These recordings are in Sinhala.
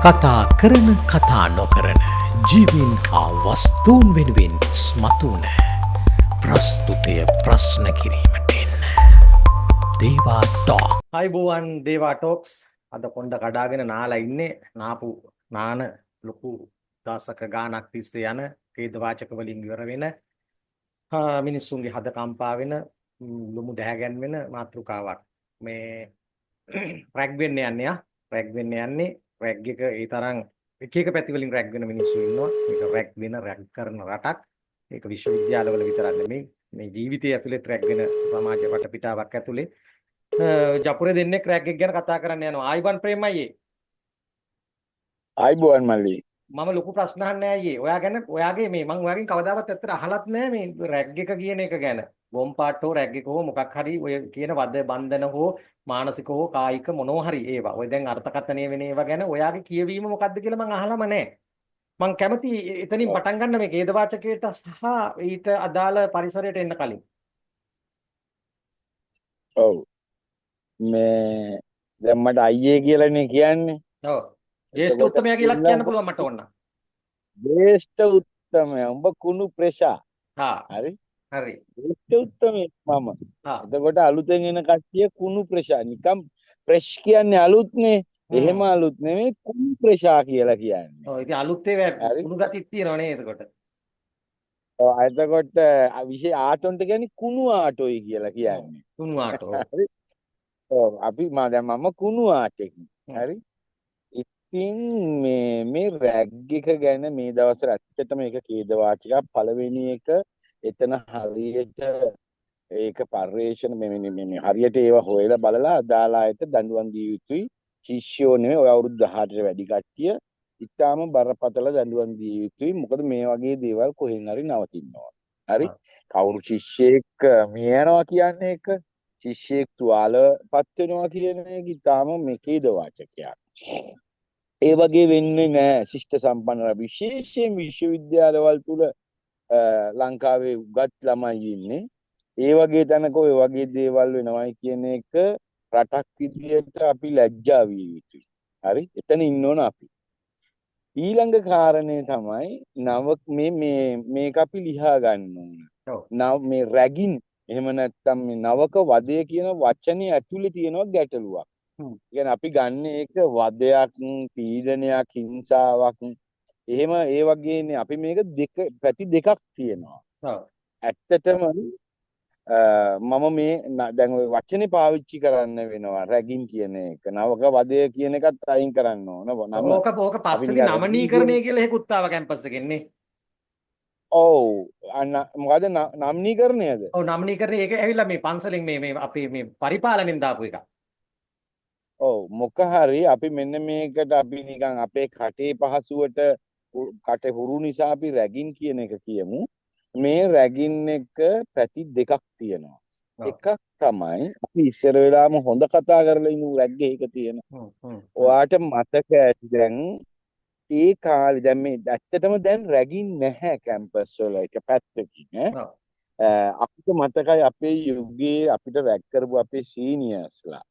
කතා කරන කතා නොකරන ජීවීන් හා වස්තූන් වෙනුවෙන් ඉස්මතු වන ප්‍රස්තුතය ප්‍රශ්න කිරීමට එන්න. දේවා ටෝක්. ආයුබෝවන්, දේවා ටෝක්ස්. අද කොණ්ඩ කඩාගෙන නාලා ඉන්නේ. නාපු නාන ලොකු දශක ගාණක් තිස්සේ යන ඛේදවාචක වලින් ඉවර වෙන, මිනිස්සුන්ගේ හද කම්පා වෙන, ලොමු දැහැගැන්වෙන මාතෘකාවක්. මේ රැග් වෙන්න යන්නේ. රැග් වෙන්න යන්නේ. රැග් එක ඒ තරම් එක එක පැති වලින් රැග් වෙන මිනිස්සු ඉන්නවා. මේක රැග් වෙන, රැග් කරන රටක්. ඒක විශ්වවිද්‍යාලවල විතරක් නෙමෙයි, මේ ජීවිතය ඇතුළෙත් රැග් වෙන සමාජ වටපිටාවක් ඇතුලේ ජපුරේ දෙන්නෙක් රැග් එක ගැන කතා කරන්න යනවා. ආයිබන් ප්‍රේම අයියේ. ආයිබෝවන් මල්ලි. මම ලොකු ප්‍රශ්න අහන්නේ අයියේ. ඔයා ගැන, ඔයාගේ මේ මං ඔයාගෙන් කවදාවත් ඇත්තට අහලත් නෑ මේ රැග් එක කියන එක ගැන. ගොම්පාට් හෝ රැග් එක හෝ මොකක් හරි ඔය කියන වද බන්ධන හෝ මානසික හෝ කායික මොනවා හරි ඒවා. ඔය දැන් අර්ථකථනය වෙන ඒවා ගැන ඔයාගේ කියවීම මොකද්ද කියලා මං අහලම නෑ. මං කැමති එතනින් පටන් ගන්න මේ ඛේදවාචකයට සහ ඊට අදාළ පරිසරයට එන්න කලින්. ඔව්. මේ දැන් මට අයියේ කියලානේ කියන්නේ. ඔව්. ජ්‍යෙෂ්ඨ උත්තමයා කියලා කියන්න පුළුවන් මට ඕන. ජ්‍යෙෂ්ඨ උත්තමයා, උඹ කුණු ප්‍රෙෂා. හා. හරි. හරි. ජ්‍යෙෂ්ඨ උත්තමයෙක් මම. හා. එතකොට අලුතෙන් එන කට්ටිය කුණු ප්‍රෙෂා. නිකන් ෆ්‍රෙෂ් කියන්නේ අලුත්නේ. එහෙම අලුත් නෙමෙයි, කුණු ප්‍රෙෂා කියලා කියන්නේ. ඔව්, ඉතින් අලුත් ඒවා කුණු ගතිත් තියෙනව නේ එතකොට. ඔව්, එතකොට විශේෂ ආටොන්ට කියන්නේ කුණු ආටෝයි කියලා කියන්නේ. කුණු ආටෝ. හරි. ඔව්, අපි මම දැන් මම කුණු ආටෙක්. හරි. ඉතින් මේ මේ රැග් එක ගැන මේ දවස්වල ඇත්තටම ඒක ඛේදවාචකයක්. පළවෙනි එක, එතන හරියට ඒක පර්යේෂණ මේ මේ මේ හරියට ඒවා හොයලා බලලා අදාළ අයට දඬුවම් දිය යුතුයි. ශිෂ්‍යයෝ නෙමෙයි, ඔය අවුරුදු 18ට වැඩි කට්ටිය ඉතාම බරපතල දඬුවම් දිය යුතුයි. මොකද මේ වගේ දේවල් කොහෙන් හරි නවතින්න ඕන. හරි. කවුරු ශිෂ්‍යයෙක් මිය යනවා කියන්නේ එක, ශිෂ්‍යයෙක් තුවාලපත් වෙනවා කියන එක ඉතාම මේ ඛේදවාචකයක්. ඒ වගේ වෙන්නේ නෑ ශිෂ්ට සම්පන්න, විශේෂයෙන් විශ්වවිද්‍යාලවල තුල ලංකාවේ උගත් ළමයි ඉන්නේ. ඒ වගේ තැනක ඔය වගේ දේවල් වෙනවයි කියන එක රටක් විදියට අපි ලැජ්ජා විය යුතුයි. හරි? එතන ඉන්න ඕන අපි. ඊළඟ කාරණය තමයි නව මේ මේ මේක අපි ලිහා ගන්න ඕන. නව මේ රැගින් එහෙම නැත්නම් මේ නවක වදය කියන වචනේ ඇතුලේ තියෙනවා ගැටලුවක්. ඒ කියන්නේ අපි ගන්න ඒක වදයක්, පීඩනයක්, හිංසාවක්, එහෙම ඒ වගේනේ. අපි මේක දෙක පැති දෙකක් තියෙනවා. ඇත්තටම මම මේ දැන් ඔය වචනේ පාවිච්චි කරන්න වෙනවා රැගින් කියන එක. නවක වදය කියන එකත් අයින් කරන්න ඕන. නම ඕක ඕක පස්සේදී නමනීකරණය කියලා එකකුත් ආවා කැම්පස් එකෙන් නේ. ඔව්. අන්න මොකද නම්නීකරණයද? ඔව්, නමනීකරණය. ඒක ඇවිල්ලා මේ පන්සලෙන් මේ මේ අපේ මේ පරිපාලනෙන් දාපු එකක්. ඔව්, මොක හරි අපි මෙන්න මේකට අපි නිකන් අපේ කටේ පහසුවට, කටේ හුරු නිසා අපි රැගින් කියන එක කියමු. මේ රැගින් එක පැති දෙකක් තියෙනවා. එකක් තමයි අපි ඉස්සර වෙලාම හොඳ කතා කරලා ඉමු රැග් එකක තියෙන. ඔයාට මතක ඇති දැන් ඒ කාලේ, දැන් මේ ඇත්තටම දැන් රැගින් නැහැ කැම්පස් වල එක පැත්තකින් ඈ. අපිට මතකයි අපේ යුගයේ අපිට රැග් කරපු අපේ සීනියර්ස්ලා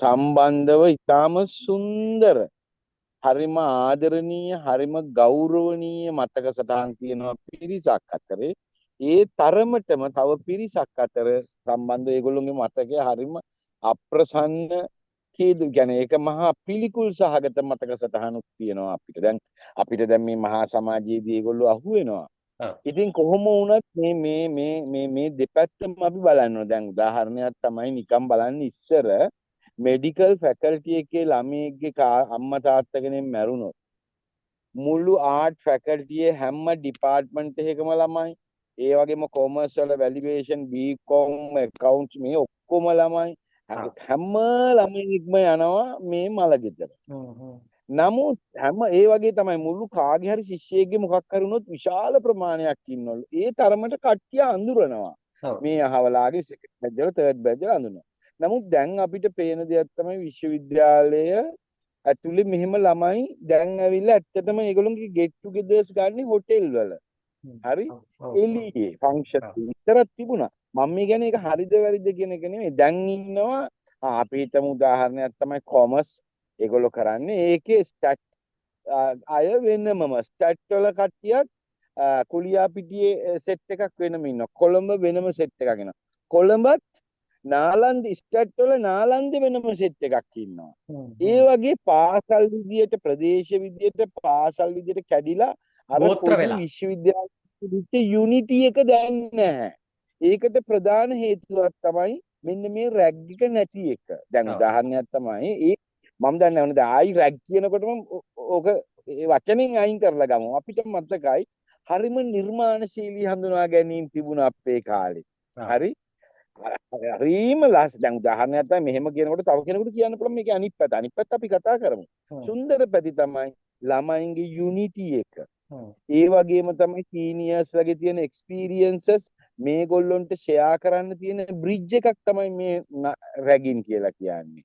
සම්බන්ධව ඉතාම සුන්දර, හරිම ආදරණීය, හරිම ගෞරවනීය මතක සටහන් තියෙනවා පිරිසක් අතරේ. ඒ තරමටම තව පිරිසක් අතර සම්බන්ධ ඒගොල්ලොන්ගේ මතකය හරිම අප්‍රසන්න, කේද කියන්නේ ඒක මහා පිළිකුල් සහගත මතක සටහනුත් තියෙනවා අපිට. දැන් අපිට දැන් මේ මහා සමාජයේදී ඒගොල්ලෝ අහු වෙනවා. ඉතින් කොහොම වුණත් මේ මේ මේ මේ මේ දෙපැත්තම අපි බලන්න ඕන. දැන් උදාහරණයක් තමයි නිකන් බලන්න, ඉස්සර මෙඩිකල් ෆැකල්ටි එකේ ළමයෙක්ගේ අම්මා තාත්තා කෙනෙක් මැරුණොත් මුළු ආර්ට් ෆැකල්ටි එකේ හැම ඩිපාර්ට්මන්ට් එකකම ළමයි, ඒ වගේම කොමර්ස් වල වැලියුේෂන්, බීකොම්, ඇකවුන්ට්ස් මේ ඔක්කොම ළමයි, හැම ළමයෙක්ම යනවා මේ මල ගෙදර. නමුත් හැම ඒ වගේ තමයි මුළු කාගේ හරි ශිෂ්‍යයෙක්ගේ මොකක් හරි වුණොත් විශාල ප්‍රමාණයක් ඉන්නවලු. ඒ තරමට කට්ටිය අඳුරනවා. මේ අහවලාගේ සෙකන්ඩ් බැච් වල, තර්ඩ් බැච් වල අඳුරනවා. නමුත් දැන් අපිට පේන දෙයක් තමයි විශ්වවිද්‍යාලය ඇතුලේ මෙහෙම ළමයි දැන් ඇවිල්ලා ඇත්තටම ඒගොල්ලෝගේ ගෙට් ටුගෙදර්ස් ගන්නේ හොටෙල් වල. හරි? එළියේ ෆන්ක්ෂන් ඉතරක් තිබුණා. මම මේ කියන්නේ ඒක හරිද වැරදිද කියන එක නෙමෙයි. දැන් ඉන්නවා, අපි හිතමු උදාහරණයක් තමයි කොමර්ස් ඒගොල්ලෝ කරන්නේ. ඒකේ ස්ටැට් අය වෙනමම, ස්ටැට් වල කට්ටියත් කුලියාපිටියේ සෙට් එකක් වෙනම ඉන්නවා. කොළඹ වෙනම සෙට් එකක් ඉන්නවා. කොළඹත් නාලන්ද ස්ටැට් වල නාලන්ද වෙනම සෙට් එකක් ඉන්නවා. ඒ වගේ පාසල් විදියට, ප්‍රදේශ විදියට, පාසල් විදියට කැඩිලා අර ගෝත්‍ර පොදු වෙලා. විශ්වවිද්‍යාල තිබිච්ච යුනිටි එක දැන් නැහැ. ඒකට ප්‍රධාන හේතුවක් තමයි මෙන්න මේ රැග් එක නැති එක. දැන් උදාහරණයක් තමයි ඒ මම දන්නේ නැහැ දැන් ආයි රැග් කියනකොටම ඕක ඒ වචනෙන් අයින් කරලා ගමු. අපිට මතකයි හරිම නිර්මාණශීලී හඳුනා ගැනීම තිබුණා අපේ කාලේ. හරි? හරිම ලස් දැන් උදාහරණයක් තමයි මෙහෙම කියනකොට තව කෙනෙකුට කියන්න පුළුවන් මේකේ අනිත් පැත්ත. අනිත් පැත්ත අපි කතා කරමු. සුන්දර පැති තමයි ළමයින්ගේ යුනිටි එක. ඒ වගේම තමයි සීනියර්ස් ලගේ තියෙන එක්ස්පීරියන්සස් මේගොල්ලොන්ට ෂෙයා කරන්න තියෙන බ්‍රිජ් එකක් තමයි මේ රැගින් කියලා කියන්නේ.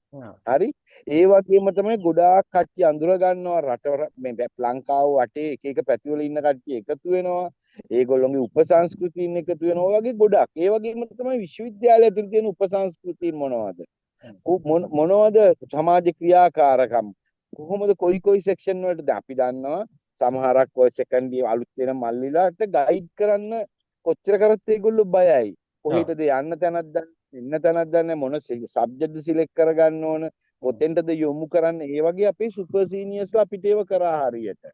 හරි? ඒ වගේම තමයි ගොඩාක් කට්ටිය අඳුර ගන්නවා රට මේ ලංකාව වටේ එක එක පැතිවල ඉන්න කට්ටිය එකතු වෙනවා. ඒගොල්ලොන්ගේ උපසංස්කෘතීන් එකතු වෙනවා වගේ ගොඩක්. ඒ වගේම තමයි විශ්වවිද්‍යාලය ඇතුළේ තියෙන උපසංස්කෘතීන් මොනවද? මොනවද සමාජ ක්‍රියාකාරකම්? කොහොමද කොයි කොයි සෙක්ෂන් වලටද අපි දන්නවා සමහරක් ඔය සෙකන්ඩ් ඉයර් අලුත් වෙන මල්ලිලාට ගයිඩ් කරන්න කොච්චර කරත් ඒගොල්ලෝ බයයි. කොහෙටද යන්න තැනක් දන්නේ, එන්න තැනක් දන්නේ, මොන සබ්ජෙක්ට්ද සිලෙක්ට් කරගන්න ඕන, කොතෙන්ටද යොමු කරන්න. ඒ වගේ අපේ සුපර් සීනියර්ස්ලා අපිට ඒව කරා හරියට.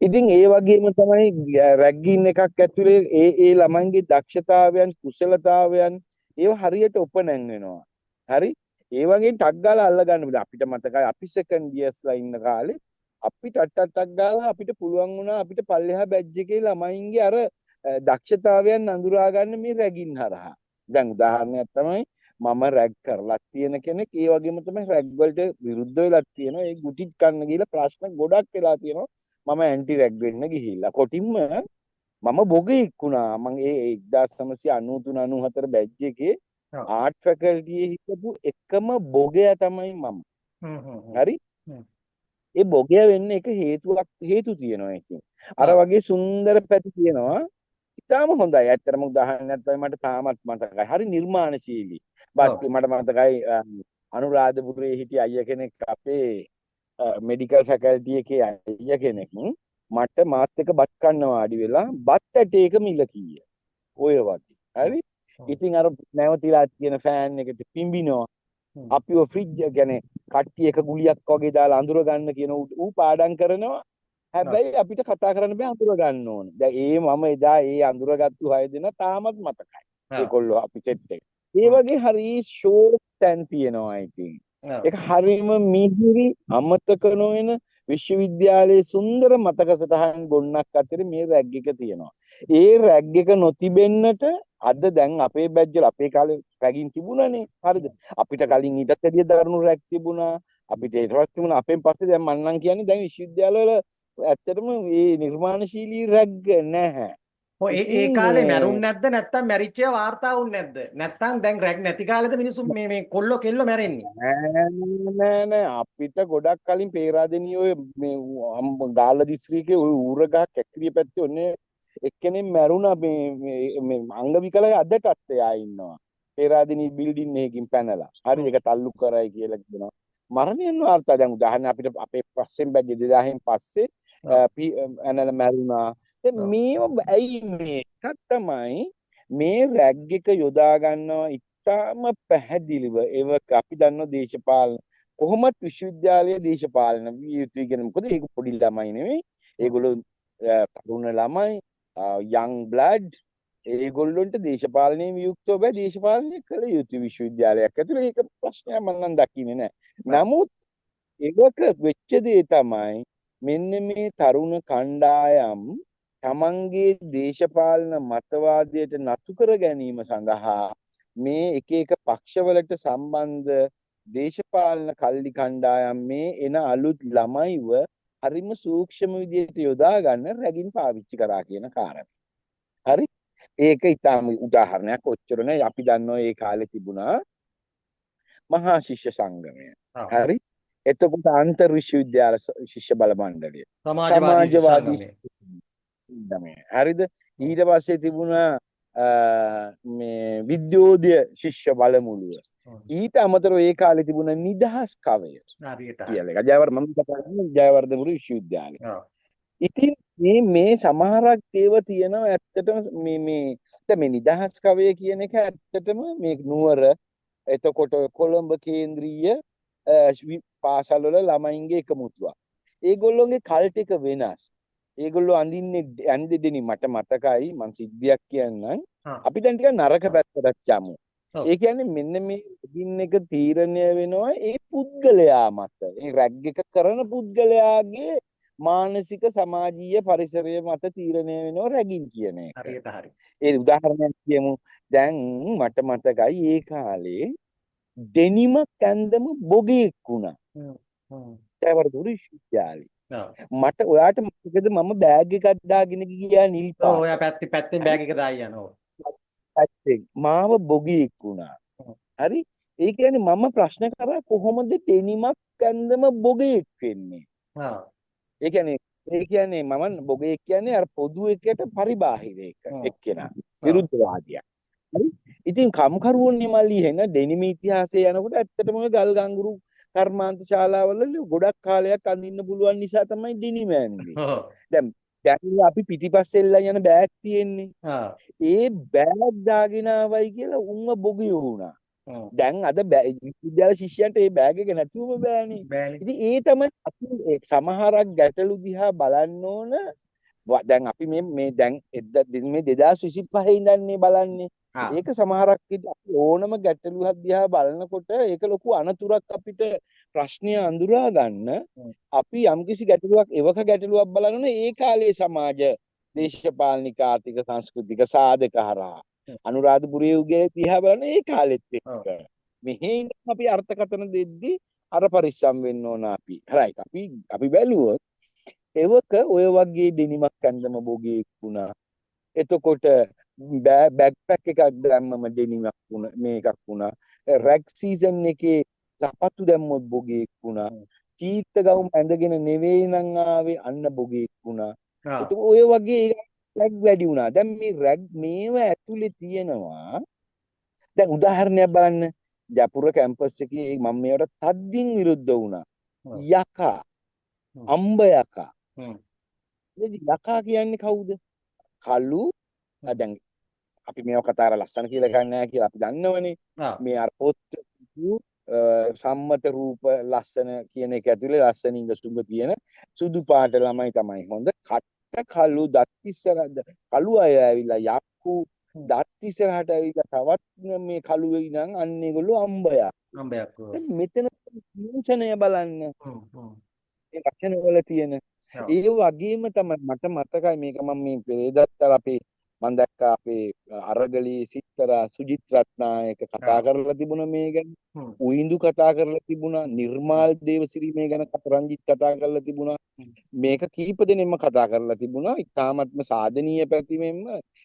ඉතින් ඒ වගේම තමයි රැග්ගින් එකක් ඇතුලේ ඒ ඒ ළමයින්ගේ දක්ෂතාවයන්, කුසලතාවයන් ඒව හරියට ඔපනැන් වෙනවා. හරි? ඒ වගේ ටක් ගාලා අල්ල ගන්න බෑ. අපිට මතකයි අපි සෙකන්ඩ් ඉයර්ස්ලා ඉන්න කාලේ අපි ටක් ටක් ටක් ගාලා අපිට පුළුවන් වුණා අපිට පල්ලෙහා බැජ් එකේ ළමයින්ගේ අර දක්ෂතාවයන් අඳුරා ගන්න මේ රැගින් හරහා. දැන් උදාහරණයක් තමයි මම රැග් කරලා තියෙන කෙනෙක්. ඒ වගේම තමයි රැග් වලට විරුද්ධ වෙලා තියෙනවා. ඒ ගුටිත් කන්න ගිහලා ප්‍රශ්න ගොඩක් වෙලා තියෙනවා. මම ඇන්ටි රැග් වෙන්න ගිහිල්ලා. කොටින්ම මම බොගෙක් වුණා. මං ඒ 1993 94 බැජ් එකේ ආර්ට් ෆැකල්ටි එකේ හිටපු එකම බොගයා තමයි මම. හරි? ඒ බොගයා වෙන්න එක හේතුවක් හේතු තියෙනවා ඉතින්. අර වගේ සුන්දර පැති තියෙනවා. ඉතාම හොඳයි. ඇත්තටම උදාහරණයක් තමයි මට තාමත් මතකයි. හරි නිර්මාණශීලී. බත් මට මතකයි අනුරාධපුරයේ හිටිය අයියා කෙනෙක් අපේ මෙඩිකල් ෆැකල්ටි එකේ අයියා කෙනෙක් මට මාත් එක්ක බත් කන්න වාඩි වෙලා බත් ඇටයක මිල කීය. ඔය වගේ. හරි? ඉතින් අර නැවතිලා තියෙන ෆෑන් එකට පිඹිනවා. අපිව ෆ්‍රිජ් කියන්නේ කට්ටිය එක ගුලියක් වගේ දාලා අඳුර ගන්න කියන ඌ පාඩම් කරනවා. හැබැයි අපිට කතා කරන්න බෑ අඳුර ගන්න ඕන. දැන් ඒ මම එදා ඒ අඳුරගත්තු 6 දෙනා තාමත් මතකයි. ඒගොල්ලෝ අපි සෙට් එක. ඒ වගේ හරි ෂෝක් තැන් තියෙනවා ඉතින්. ඒක හරිම මිහිරි අමතක නොවන විශ්වවිද්‍යාලයේ සුන්දර මතක සටහන් ගොන්නක් අතරේ මේ රැග් එක තියෙනවා. ඒ රැග් එක නොතිබෙන්නට අද දැන් අපේ බැජ් වල අපේ කාලේ රැගින් තිබුණානේ. හරිද? අපිට කලින් ඊටත් වැඩිය දරුණු රැග් තිබුණා. අපිට ඊට පස්සේ තිබුණා. අපෙන් පස්සේ දැන් මං නම් කියන්නේ දැන් විශ්වවිද්‍යාලවල ඇත්තටම මේ නිර්මාණශීලී රැග් නැහැ. ඔය ඒ ඒ කාලේ මැරුන් නැද්ද නැත්තම් මැරිච්ච ඒවා වාර්තා වුනේ නැද්ද? නැත්තම් දැන් රැග් නැති කාලෙද මිනිස්සු මේ මේ කොල්ලෝ කෙල්ලෝ මැරෙන්නේ? නෑ නෑ නෑ අපිට ගොඩක් කලින් පේරාදෙණිය ඔය මේ ගාල්ල දිස්ත්‍රික්කයේ ඔය ඌරගහ කැක්කිරිය පැත්තේ ඔන්නේ එක්කෙනෙක් මැරුණා මේ මේ මේ අංග විකලයි අදටත් එයා ඉන්නවා. පේරාදෙණිය බිල්ඩින් එකකින් පැනලා. හරි ඒක තල්ලු කරයි කියලා කියනවා. මරණයන් වාර්තා දැන් උදාහරණ අපිට අපේ පස්සෙන් බැජ් 2000න් පස්සේ ඇනලා මැරුණා. දැන් මේව ඇයි මේ එකක් තමයි මේ රැග් එක යොදා ගන්නවා ඉතාම පැහැදිලිව. ඒක අපි දන්නවා දේශපාලන කොහොමත් විශ්වවිද්‍යාලයේ දේශපාලන විය යුතුයි කියන මොකද ඒක පොඩි ළමයි නෙමෙයි. ඒගොල්ලෝ තරුණ ළමයි, යං බ්ලඩ්. ඒගොල්ලොන්ට දේශපාලනයේ වියුක්තව බෑ දේශපාලනය කළ යුතු විශ්වවිද්‍යාලයක් ඇතුළේ. ඒක ප්‍රශ්නයක් මම නම් දකින්නේ නෑ. නමුත් ඒක වෙච්ච දේ තමයි මෙන්න මේ තරුණ කණ්ඩායම් තමන්ගේ දේශපාලන මතවාදයට නතු කර ගැනීම සඳහා මේ එක එක පක්ෂවලට සම්බන්ධ දේශපාලන කල්ලි කණ්ඩායම් මේ එන අලුත් ළමයිව හරිම සූක්ෂම විදියට යොදා ගන්න රැගින් පාවිච්චි කරා කියන කාරණය. හරි? ඒක ඉතාම උදාහරණයක් ඔච්චර නෑ. අපි දන්නවා ඒ කාලේ තිබුණා මහා ශිෂ්‍ය සංගමය. හරි? එතකොට අන්තර් විශ්වවිද්‍යාල ශිෂ්‍ය බල මණ්ඩලය. සමාජවාදී සංගමය. හරිද? ඊට පස්සේ තිබුණා මේ විද්‍යෝදය ශිෂ්‍ය බලමුළුව. ඊට අමතරව ඒ කාලේ තිබුණ නිදහස් කවය කියලා එක. ජයවර්ධන මම කතා කරන්නේ ජයවර්ධනපුර විශ්වවිද්‍යාලේ. ඉතින් මේ මේ සමහරක් ඒවා තියෙනවා ඇත්තටම මේ මේ දැන් මේ නිදහස් කවය කියන එක ඇත්තටම මේ නුවර, එතකොට කොළඹ කේන්ද්‍රීය පාසල් වල ළමයින්ගේ එකමුතුවක්. ඒගොල්ලොන්ගේ කල්ට් එක වෙනස්. ඒගොල්ලෝ අඳින්නේ ඇන්දෙදෙනි මට මතකයි මං සිද්ධියක් කියන්නම්. අපි දැන් ටිකක් නරක පැත්තට යමු. ඒ කියන්නේ මෙන්න මේ රැගින් එක තීරණය වෙනවා ඒ පුද්ගලයා මත. ඒ රැග් එක කරන පුද්ගලයාගේ මානසික සමාජීය පරිසරය මත තීරණය වෙනවා රැගින් කියන එක. හරියට හරි. ඒ උදාහරණයක් කියමු. දැන් මට මතකයි ඒ කාලේ ඩෙනිමක් ඇන්දම බොගේක් වුණා. ජයවර්ධනපුර විශ්වවිද්‍යාලේ. මට ඔයාට මතකද මම බෑග් එකක් දාගෙන ගියා නිල් පාට. ඔව් ඔයා පැත්තෙන් බෑග් එක දායි යනවා. පැත්තෙන් මාව බොගේක් වුණා. හරි? ඒ කියන්නේ මම ප්‍රශ්න කරා කොහොමද ඩෙනිමක් ඇන්දම බොගේක් වෙන්නේ? ඒ කියන්නේ මම බොගේක් කියන්නේ අර පොදු එකට පරිබාහිර එක එක්කෙනා විරුද්ධවාදියා. හරි? ඉතින් කම්කරුවෝන්නේ මල්ලි එහෙන ඩෙනිම ඉතිහාසයේ යනකොට ඇත්තටම ඔය ගල් ගංගුරු කර්මාන්ත ශාලාවල ගොඩක් කාලයක් අඳින්න පුළුවන් නිසා තමයි ඩෙනිම ඇන්දේ. දැන් අපි පිටිපස්සේ එල්ලන් යන බෑග් තියෙන්නේ. ඒ බෑග් දාගෙන ආවයි කියලා උන්ව බොගියෝ වුණා. දැන් අද විශ්වවිද්‍යාල ශිෂ්‍යයන්ට ඒ බෑග් එක නැතුවම බෑනේ. ඉතින් ඒ තමයි අපි සමහරක් ගැටලු දිහා බලන්න ඕන. දැන් අපි මේ මේ දැන් මේ 2025 ඉඳන් බලන්නේ. ඒක සමහරක් අපි ඕනම ගැටලුවක් දිහා බලනකොට ඒක ලොකු අනතුරක් අපිට ප්‍රශ්නය අඳුරා ගන්න. අපි යම්කිසි ගැටලුවක් එවක ගැටලුවක් බලන්න ඕන ඒ කාලයේ සමාජ දේශපාලනික ආර්ථික සංස්කෘතික සාධක හරහා. අනුරාධපුර යුගයේ දිහා බලන ඒ කාලෙත් එක්ක. මෙහි ඉඳන් අපි අර්ථකථන දෙද්දි අර පරිස්සම් වෙන්න ඕන අපි. රයිට්. අපි බැලුවොත් එවක ඔය වගේ ඩෙනිමක් ඇන්දම බොගේක් වුණා. එතකොට බෑග්පැක් එකක් දැම්මම ඩෙනිමක් වුණා, මේ එකක් වුණා. රැග් සීසන් එකේ සපත්තු දැම්මොත් බොගේක් වුණා. චීත්ත ගවුම ඇඳගෙන නෙවෙයි නම් ආවේ අන්න බොගේක් වුණා. එතකොට ඔය වගේ රැග් වැඩි වුණා. දැන් මේ රැග් මේව ඇතුලේ තියෙනවා. දැන් උදාහරණයක් බලන්න. ජපුර කැම්පස් එකේ මම මේවට තද්දින් විරුද්ධ වුණා. යකා, අම්බ යකා. යකා කියන්නේ කවුද? කළු. දැන් අපි මේව කතා කරලා ලස්සන කියලා ගන්න නෑ කියලා අපි දන්නවනේ. මේ අර පොත් සම්මත රූප ලස්සන කියන එක ඇතුලේ ලස්සන ඉඟ සුඟ තියෙන සුදු පාට ළමයි තමයි හොඳ. කට්ට කළු දත් ඉස්සර කළු අය ඇවිල්ලා යක්කු දත් ඉස්සරහට ඇවිල්ලා තවත් මේ කළු වෙයි නම් අන්න ඒගොල්ලෝ අම්බයක්. අම්බයක්. දැන් මෙතන හිංසනය බලන්න. මේ වචන වල තියෙන. ඒ වගේම තමයි මට මතකයි මේක මම මේ පෙරේදත් අර අපේ මම දැක්කා අපේ අරගලී සිත්තරා සුජිත් රත්නායක කතා කරලා තිබුණා මේ ගැන. උයිඳු කතා කරලා තිබුණා. නිර්මාල් දේවසිරි මේ ගැන රංජිත් කතා කරලා තිබුණා. මේක කීප දෙනෙක්ම කතා කරලා තිබුණා. ඉතාමත්ම සාධනීය පැතිමෙන්ම.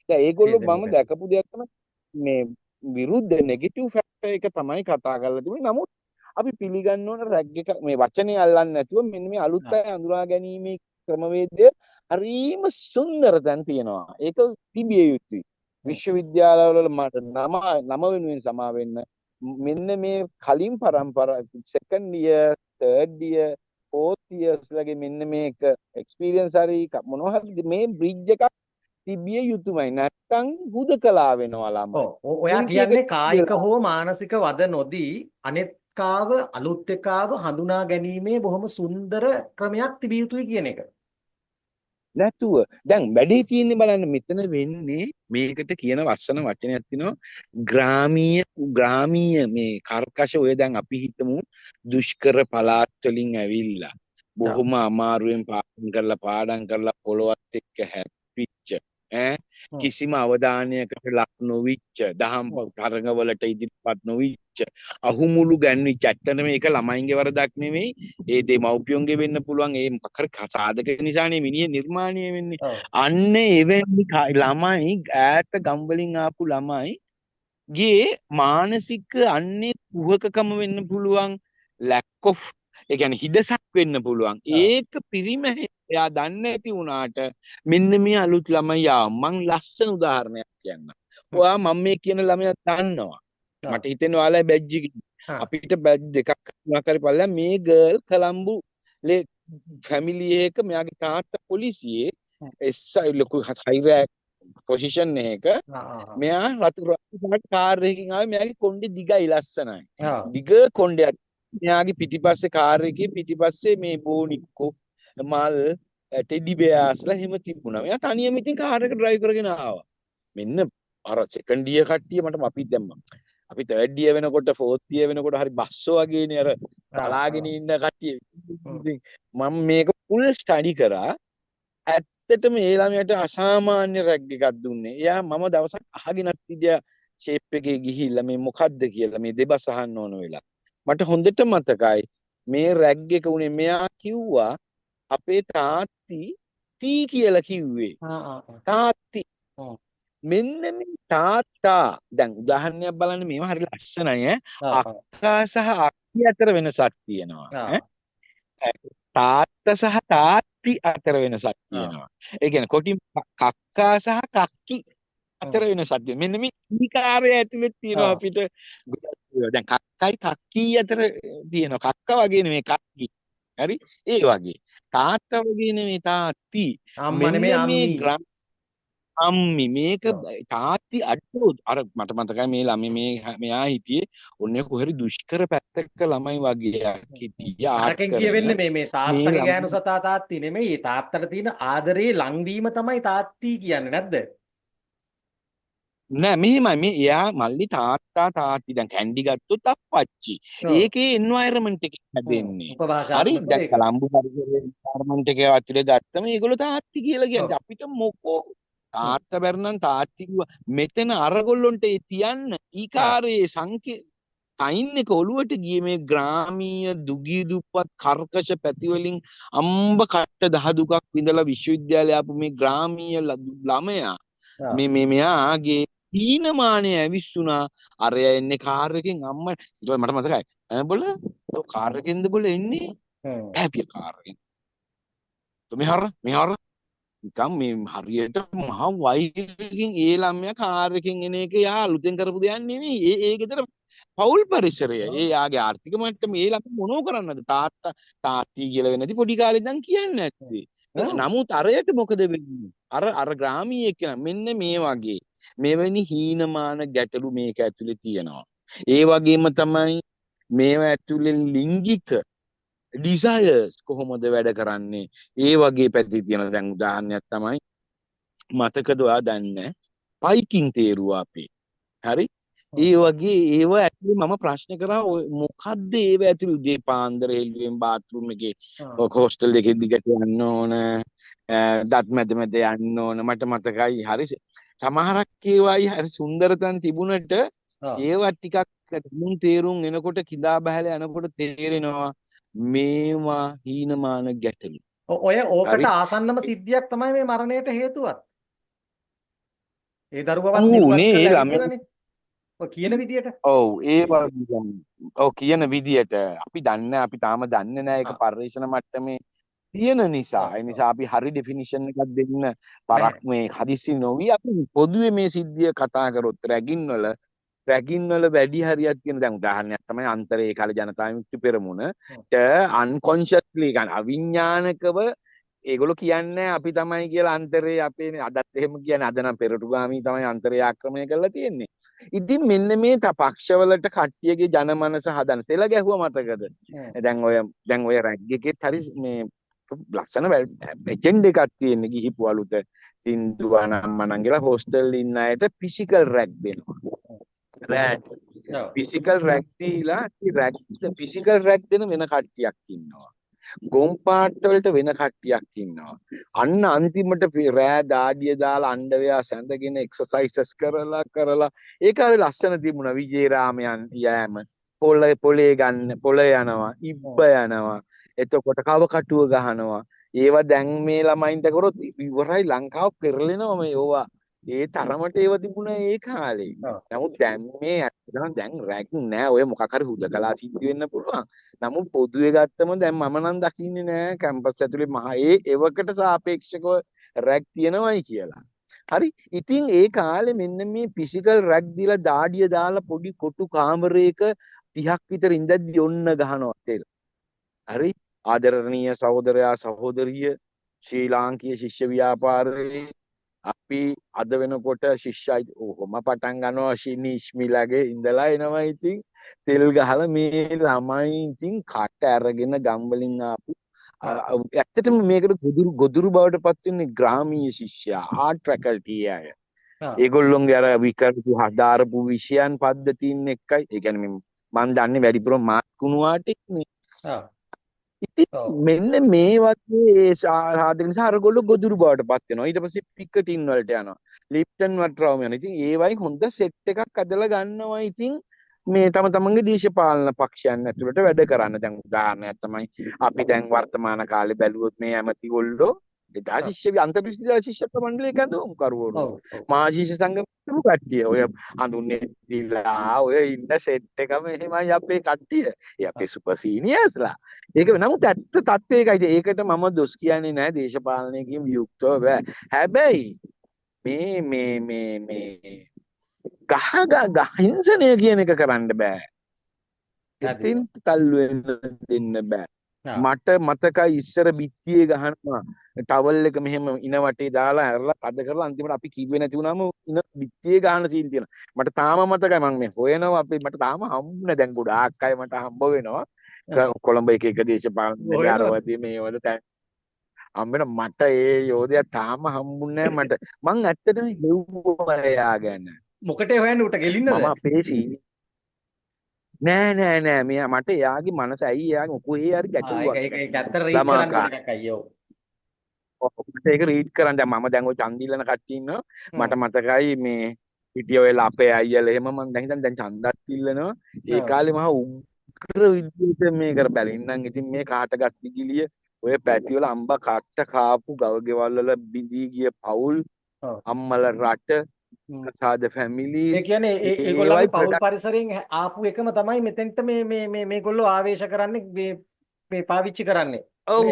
දැන් ඒගොල්ලෝ මම දැකපු දෙයක් තමයි මේ විරුද්ධ නෙගටිව් ෆැක්ටර් එක තමයි කතා කරලා තිබුණේ. නමුත් අපි පිළිගන්න ඕන රැග් එක මේ වචනේ අල්ලන්නේ නැතුව මෙන්න මේ අලුත් අය අඳුරා ගැනීමේ ක්‍රමවේදය හරිම සුන්දර තැන් තියෙනවා. ඒක තිබිය යුතුයි. විශ්වවිද්‍යාලවල මට නම වෙනුවෙන් සමා වෙන්න මෙන්න මේ කලින් පරම්පරා second year, third year, fourth years ලගේ මෙන්න මේක එක්ස්පීරියන්ස් හරි මොනවා හරි මේ බ්‍රිජ් එකක් තිබිය යුතුමයි. නැත්තම් හුදකලා වෙනවා ළමයි. ඔව් ඔයා කියන්නේ කායික හෝ මානසික වද නොදී අනෙත් කාව අලුත් එකාව හඳුනා ගැනීමේ බොහොම සුන්දර ක්‍රමයක් තිබිය යුතුයි කියන එක. නැතුව දැන් වැඩේ තියෙන්නේ බලන්න මෙතන වෙන්නේ මේකට කියන ලස්සන වචනයක් තියෙනවා ග්‍රාමීය මේ කර්කශ ඔය දැන් අපි හිතමු දුෂ්කර පළාත් වලින් ඇවිල්ලා බොහොම අමාරුවෙන් පාඩම් කරලා පොළොවත් එක්ක හැප්පිච්ච කිසිම අවධානයකට ලක් නොවිච්ච දහම් තරඟවලට ඉදිරිපත් නොවිච්ච අහුමුළු ගැන්විච්ච. ඇත්තටම මේක ළමයින්ගේ වරදක් නෙමෙයි, ඒ දෙමව්පියන්ගේ වෙන්න පුළුවන්. ඒ මොකක් හරි සාධක නිසානේ මිනිහ නිර්මාණය වෙන්නේ. අන්න එවැනි ළමයි ඈත ගම් වලින් ආපු ළමයි ගේ මානසික අන්නේ කුහකකම වෙන්න පුළුවන්, ලැක් ඔෆ් ඒ කියන්නේ හිඩසක් වෙන්න පුළුවන්. ඒක පිරිමැහෙ එයා දන්නේ නැති වුණාට මෙන්න මේ අලුත් ළමයි ආව. මං ලස්සන උදාහරණයක් කියන්නම්. ඔයා මම මේ කියන ළමයා දන්නවා. මට හිතෙනවා ඔයාලා බැජ් එක අපිට බැජ් දෙකක් තුනක් හරි පල්ලෙහා මේ ගර්ල් කලම්බු ලේ ෆැමිලි එක මෙයාගේ තාත්තා පොලිසියේ එස්අයි ලොකු හයි රෑන්ක් පොසිෂන් එකක මෙයා රතු රතු පාට කාර් එකකින් ආවේ. මෙයාගේ කොණ්ඩේ දිගයි ලස්සනයි. දිග කොණ්ඩයක්. මෙයාගේ පිටිපස්සේ කාර් එකේ පිටිපස්සේ මේ බෝනික්කෝ මල් ටෙඩි බෙයාස්ලා එහෙම තිබුණා. මෙයා තනියම ඉතින් කාර් එක ඩ්‍රයිව් කරගෙන ආවා. මෙන්න අර සෙකන්ඩ් ඉයර් කට්ටිය මට අපි දැම්මා. අපි තර්ඩ් ඉයර් වෙනකොට ෆෝර්ත් ඉයර් වෙනකොට හරි බස්සෝ වගේනේ අර බලාගෙන ඉන්න කට්ටිය. ඉතින් මම මේක ෆුල් ස්ටඩි කරා. ඇත්තටම ඒ ළමයාට අසාමාන්‍ය රැග් එකක් දුන්නේ. එයා මම දවසක් අහගෙනත් හිටියා ෂේප් එකේ ගිහිල්ලා මේ මොකද්ද කියලා මේ දෙබස් අහන්න ඕන වෙලා. මට හොඳට මතකයි මේ රැග් එක උනේ මෙයා කිව්වා අපේ තාත්ති තී කියලා කිව්වේ. තාත්ති. මෙන්න මේ තාත්තා දැන් උදාහරණයක් බලන්න මේවා හරි ලස්සනයි ඈ. අක්කා සහ අක්කි අතර වෙනසක් තියෙනවා ඈ. තාත්තා සහ තාත්ති අතර වෙනසක් තියෙනවා. ඒ කියන්නේ කොටින් කක්කා සහ කක්කි අතර වෙනසක් තියෙනවා. මෙන්න මේ ඊකාරය ඇතුළේ තියෙනවා අපිට ගොඩක් ඒවා. දැන් කක්කයි කක්කී අතර තියෙනවා. කක්කා වගේ නෙමෙයි කක්කි. හරි? ඒ වගේ. තාත්තා වගේ නෙමෙයි තාත්ති. අම්මා නෙමෙයි මෙන්න මේ අම්මි. අම්මි මේක තාත්ති අඩෝ අර මට මතකයි මේ ළමයි මේ මෙයා හිටියේ ඔන්න කොහරි දුෂ්කර පැත්තක ළමයි වගේ හිටියා ආර්ට් අරකින් කරන කියවෙන්නේ මේ මේ මේ තාත්තගේ ළමයි ගෑනු සතා තාත්ති නෙමෙයි. ඒ තාත්තට තියෙන ආදරේ ලංවීම තමයි තාත්ති කියන්නේ නැද්ද? නෑ මෙහෙමයි මේ එයා මල්ලි තාත්තා තාත්ති දැන් කැන්ඩි ගත්තොත් අප්පච්චි ඒකේ එන්වයරන්මන්ට් එකේ හැදෙන්නේ. හරි උපභාෂාත්මකව දැන් ඒක. කලම්බු පරිසරයේ එන්වයරන්මන්ට් එකේ ඇතුලේ ගත්තම ඒගොල්ලෝ තාත්ති කියලා කියන්නේ. අපිට මොකෝ තාත්තා බැරි නම් තාත්ති කිව්වා. මෙතන අරගොල්ලොන්ට ඒ තියන්න ඊකාරයේ සංකේ සයින් එක ඔලුවට ගියේ මේ ග්‍රාමීය දුගී දුප්පත් කර්කශ පැති වලින් අම්බ කට්ට දහ දුකක් විඳලා විශ්වවිද්‍යාලය ආපු මේ ග්‍රාමීය ළමයා මේ මේ මෙයාගේ හීනමානය ඇවිස්සුනා. අරයා එන්නේ කාර් එකෙන් අම්මා ඊට පස්සේ මට මතකයි ඈ බොල ඔය කාර් එකෙන්ද බොල එන්නේ? ඈ කාර් එකෙන්. මෙහර මෙහර නිකන් මේ හරියට මහා වෛරයෙන් ඒ ළමයා කාර් එකෙන් එන එක යා අලුතෙන් කරපු දෙයක් නෙමෙයි. ඒ ඒ ගෙදර පවුල් පරිසරය. ඒ යාගේ ආර්ථික මට්ටම ඒ ළමයා මොනෝ කරන්නද? තාත්තා තාත්ති කියලා වෙන්නේ නැති පොඩි කාලේ ඉඳන් කියන්නේ නැත්තේ. නමුත් අරයට මොකද වෙන්නේ? අර අර ග්‍රාමීය එක්කන මෙන්න මේ වගේ මෙවැනි හීනමාන ගැටලු මේක ඇතුලේ තියෙනවා. ඒ වගේම තමයි මේව ඇතුලේ ලිංගික ඩිසයර්ස් කොහොමද වැඩ කරන්නේ? ඒ වගේ පැති තියෙනවා. දැන් උදාහරණයක් තමයි මතකද ඔයා දන්නේ පයිකින් තේරුවා අපි. හරි? ඒ වගේ ඒව ඇතුලේ මම ප්‍රශ්න කරා ඔය මොකද්ද ඒව ඇතුලේ උදේ පාන්දර හෙළුවෙන් බාත්රූම් එකේ ඔය හෝස්ටල් එකේ දිගට යන්න ඕන, දත් මැද මැද යන්න ඕන. මට මතකයි හරි සමහරක් ඒවායි හරි සුන්දර තැන් තිබුණට ඒවා ටිකක් මුන් තේරුම් එනකොට කිඳා බහැලා යනකොට තේරෙනවා මේවා හීනමාන ගැටලු. ඔය ඕකට ආසන්නම සිද්ධියක් තමයි මේ මරණයට හේතුවත්. ඒ දරුවවත් නිර්වත් කරලා ඇවිල්ලානේ. ඔය කියන විදියට. ඔව් ඒ වගේ ඔව් කියන විදියට අපි දන්නේ අපි තාම දන්නේ නැහැ ඒක පරිශන මට්ටමේ තියෙන නිසා. ඒ නිසා අපි හරි ඩෙෆිනිෂන් එකක් දෙන්න පරක් මේ හදිසි නොවි අපි පොදුවේ මේ සිද්ධිය කතා කරොත් රැගින් වල වැඩි හරියක් තියෙන දැන් උදාහරණයක් තමයි අන්තරේ ඒ කාලේ ජනතා විමුක්ති පෙරමුණට අන්කොන්ෂස්ලි කියන්නේ අවිඥානිකව ඒගොල්ලෝ කියන්නේ අපි තමයි කියලා අන්තරේ අපේ අදත් එහෙම කියන්නේ අද නම් පෙරටුගාමී තමයි අන්තරේ ආක්‍රමණය කරලා තියෙන්නේ. ඉතින් මෙන්න මේ පක්ෂවලට කට්ටියගේ ජනමනස හදන සෙල ගැහුවා මතකද? දැන් ඔය රැග් එකෙත් හරි මේ ලස්සන එජෙන්ඩා එකක් තියෙන්නේ ගිහිපු අලුත සින්දුවා නම් මනම් කියලා හෝස්ටල් ඉන්න අයට ෆිසිකල් රැග් දෙනවා. රැග් ෆිසිකල් රැග් දීලා රැග් ෆිසිකල් රැග් දෙන වෙන කට්ටියක් ඉන්නවා. ගොම් පාට් වලට වෙන කට්ටියක් ඉන්නවා. අන්න අන්තිමට රෑ දාඩිය දාලා අණ්ඩවයා සැඳගෙන එක්සර්සයිසස් කරලා කරලා ඒක හරි ලස්සන තිබුණා. විජේරාමයන් යෑම පොලේ ගන්න පොළ යනවා, ඉබ්බ යනවා, එතකොට කව කටුව ගහනවා. ඒවා දැන් මේ ළමයින්ට කරොත් ඉවරයි ලංකාව පෙරලෙනවා මේ ඕවා. ඒ තරමට ඒව තිබුණා ඒ කාලේ. නමුත් දැන් මේ ඇත්තටම දැන් රැග් නෑ. ඔය මොකක් හරි හුදකලා සිද්ධ වෙන්න පුළුවන්. නමුත් පොදුවේ ගත්තම දැන් මම නම් දකින්නේ නෑ කැම්පස් ඇතුලේ මහා ඒ එවකට සාපේක්ෂකව රැග් තියෙනවයි කියලා. හරි. ඉතින් ඒ කාලේ මෙන්න මේ ෆිසිකල් රැග් දීලා දාඩිය දාලා පොඩි කොටු කාමරයක 30ක් විතර ඉඳද්දි ඔන්න ගහනවා තෙල්. හරි. ආදරණීය සහෝදරයා සහෝදරිය, ශ්‍රී ලාංකීය ශිෂ්‍ය ව්‍යාපාරයේ අපි අද වෙනකොට ශිෂ්‍යයි ඔහොම පටන් ගන්නවා ශිනිශ්මිලගේ ඉඳලා එනවා. ඉතින් තෙල් ගහලා මේ ළමයි ඉතින් කට අරගෙන ගම් වලින් ආපු, ඇත්තටම මේකට ගොදුරු ගොදුරු බවට පත් වෙන්නේ ග්‍රාමීය ශිෂ්‍යයා, ආර්ට් ෆැකල්ටි අය. ඒගොල්ලොන්ගේ අර විකල්ප හදාරපු විෂයන් පද්ධතීන් එක්කයි. ඒ කියන්නේ මං දන්නේ වැඩිපුර මාත් කුණුවාට නේ. ඉතින් මෙන්න මේ වගේ සාධක නිසා අරගොල්ලෝ ගොදුරු බවට පත් වෙනවා. ඊට පස්සේ පිකටින් වලට යනවා. ලිප්ටන් වටරවම යනවා. ඉතින් ඒ වගේ හොඳ සෙට් එකක් අදලා ගන්නවා. ඉතින් මේ තම තමන්ගේ දේශපාලන පක්ෂයන් ඇතුළට වැඩ කරන්න. දැන් උදාහරණයක් තමයි අපි දැන් වර්තමාන කාලේ බැලුවොත් මේ ඇමතිගොල්ලෝ එදා ශිෂ්‍ය අන්තර් විශ්වවිද්‍යාල ශිෂ්‍යත්ව මණ්ඩලයේ කැඳවුම් කරුවරු. මහා ශිෂ්‍ය සංගම කට්ටිය. ඔය හඳුන්නේ දීලා ඔය ඉන්න සෙට් එකම එහෙමයි අපේ කට්ටිය. ඒ අපේ සුපර් සීනියර්ස්ලා. ඒක නමුත් ඇත්ත තත්ත්වය ඒකයි. ඒකට මම දොස් කියන්නේ නෑ, දේශපාලනයකින් වියුක්තව බෑ. හැබැයි මේ මේ මේ මේ ගහ ගහ හිංසනය කියන එක කරන්න බෑ. එතෙන් තල්ලු වෙන්න දෙන්න බෑ. මට මතකයි ඉස්සර බිත්තියේ ගහනවා ටවල් එක මෙහෙම ඉන වටේ දාලා ඇරලා තද කරලා අන්තිමට අපි කිව්වේ නැති වුණාම ඉන බිත්තියේ ගහන සීන් තියෙනවා. මට තාම මතකයි, මං මේ හොයනවා අපේ, මට තාම හම්බුනේ. දැන් ගොඩාක් අය මට හම්බ වෙනවා කොළඹ එක එක දේශපාලන අරවදී මේවල තැන් හම්බ වෙනවා. මට ඒ යෝධයා තාම හම්බුන්නේ නැහැ මට. මං ඇත්තටම හෙව්වා එයා ගැන. මොකටද හොයන්නේ, උට ගෙලින්නද? මම අපේ සීනි නෑ නෑ නෑ, මෙයා මට එයාගේ මනස ඇයි එයාගේ කොහේ හරි ගැටලුවක්. ඒක ඇත්තට රීඩ් කරන්න ඕන එකක් අයියෝ. ඔව්, මට ඒක රීඩ් කරන්න. දැන් මම දැන් ඔය ඡන්ද ඉල්ලන කට්ටිය ඉන්නවා. මට මතකයි මේ හිටිය ඔය ලපේ අයියලා එහෙම මං දැන් හිතන්නේ දැන් ඡන්දත් ඉල්ලනවා. ඒ කාලේ මහා උග්‍ර විදියට මේ කර බැලින්නම්. ඉතින් මේ කාට ගස් දිගිලිය ඔය පැති වල අම්බ කට්ට කාපු ගව ගෙවල් වල බිඳී ගිය පවුල්, අම්මල රට, ප්‍රසාද ෆැමිලිස්. ඒ කියන්නේ ඒගොල්ලන්ගේ පවුල් පරිසරයෙන් ආපු එකම තමයි මෙතෙන්ට මේ මේ මේ මේගොල්ලෝ ආවේශ කරන්නේ, මේ මේ පාවිච්චි කරන්නේ. ඔව්.